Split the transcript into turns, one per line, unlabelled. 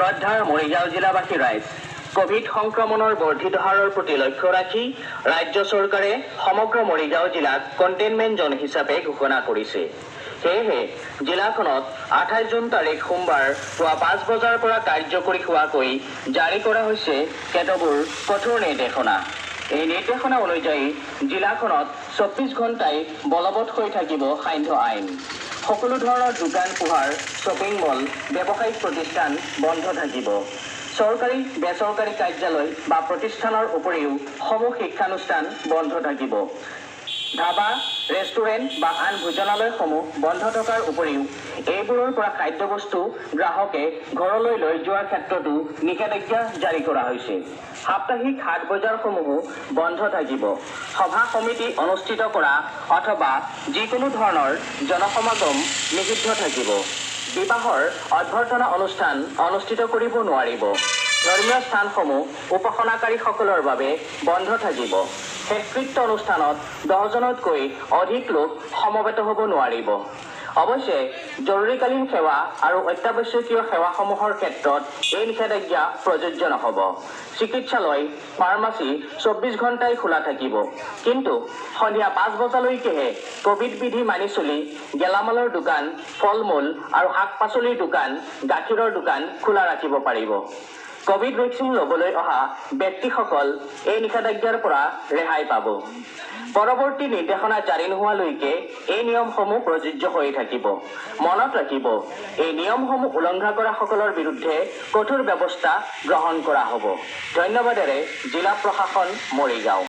শ্ৰদ্ধাৰ মৰিগাঁও জিলাবাসী ৰাইজ, কভিড সংক্ৰমণৰ বৰ্ধিত হাৰৰ প্ৰতি লক্ষ্য ৰাখি ৰাজ্য চৰকাৰে সমগ্ৰ মৰিগাঁও জিলাক কণ্টেইনমেণ্ট জ'ন হিচাপে ঘোষণা কৰিছে। সেয়েহে জিলাখনত 28 জুন তাৰিখ সোমবাৰ পুৱা 5 বজাৰ পৰা কাৰ্যকৰী হোৱাকৈ জাৰি কৰা হৈছে কেতবোৰ কঠোৰ নিৰ্দেশনা। এই নিৰ্দেশনা অনুযায়ী জিলাখনত 24 ঘণ্টাই বলবৎ হৈ থাকিব সান্ধ্য আইন। সকলো ধৰণৰ দোকান পোহাৰ, শ্বপিং মল, ব্যৱসায়িক প্ৰতিষ্ঠান বন্ধ থাকিব। চৰকাৰী বেচৰকাৰী কাৰ্যালয় বা প্ৰতিষ্ঠানৰ উপৰিও সমূহ শিক্ষানুষ্ঠান বন্ধ থাকিব। ধাবা, ৰেষ্টুৰেণ্ট বা আন ভোজনালয়সমূহ বন্ধ থকাৰ উপৰিও এইবোৰৰ পৰা খাদ্যবস্তু গ্ৰাহকে ঘৰলৈ লৈ যোৱাৰ ক্ষেত্ৰতো নিষেধাজ্ঞা জাৰি কৰা হৈছে। সাপ্তাহিক হাট বজাৰসমূহো বন্ধ থাকিব। সভা সমিতি অনুষ্ঠিত কৰা অথবা যিকোনো ধৰণৰ জনসমাগম নিষিদ্ধ থাকিব। বিবাহৰ অভ্যৰ্থনা অনুষ্ঠান অনুষ্ঠিত কৰিব নোৱাৰিব। ধৰ্মীয় স্থানসমূহ উপাসনাকাৰীসকলৰ বাবে বন্ধ থাকিব। শেষকৃত্য অনুষ্ঠানত 10জনতকৈ অধিক লোক সমবেত হ'ব নোৱাৰিব। অৱশ্যে জৰুৰীকালীন সেৱা আৰু অত্যাৱশ্যকীয় সেৱাসমূহৰ ক্ষেত্ৰত এই নিষেধাজ্ঞা প্ৰযোজ্য নহ'ব। চিকিৎসালয়, ফাৰ্মাচী 24 ঘণ্টাই খোলা থাকিব, কিন্তু সন্ধিয়া 5 বজালৈকেহে। কভিড বিধি মানি চলি গেলামালৰ দোকান, ফল মূল আৰু শাক পাচলিৰ দোকান, গাখীৰৰ দোকান খোলা ৰাখিব পাৰিব। কভিড ভেকচিন ল'বলৈ অহা ব্যক্তিসকল এই নিষেধাজ্ঞাৰ পৰা ৰেহাই পাব। পৰৱৰ্তী নিৰ্দেশনা জাৰি নোহোৱালৈকে এই নিয়মসমূহ প্ৰযোজ্য হৈ থাকিব। মনত ৰাখিব, এই নিয়মসমূহ উলংঘা কৰাসকলৰ বিৰুদ্ধে কঠোৰ ব্যৱস্থা গ্ৰহণ কৰা হ'ব। ধন্যবাদেৰে জিলা প্ৰশাসন, মৰিগাঁও।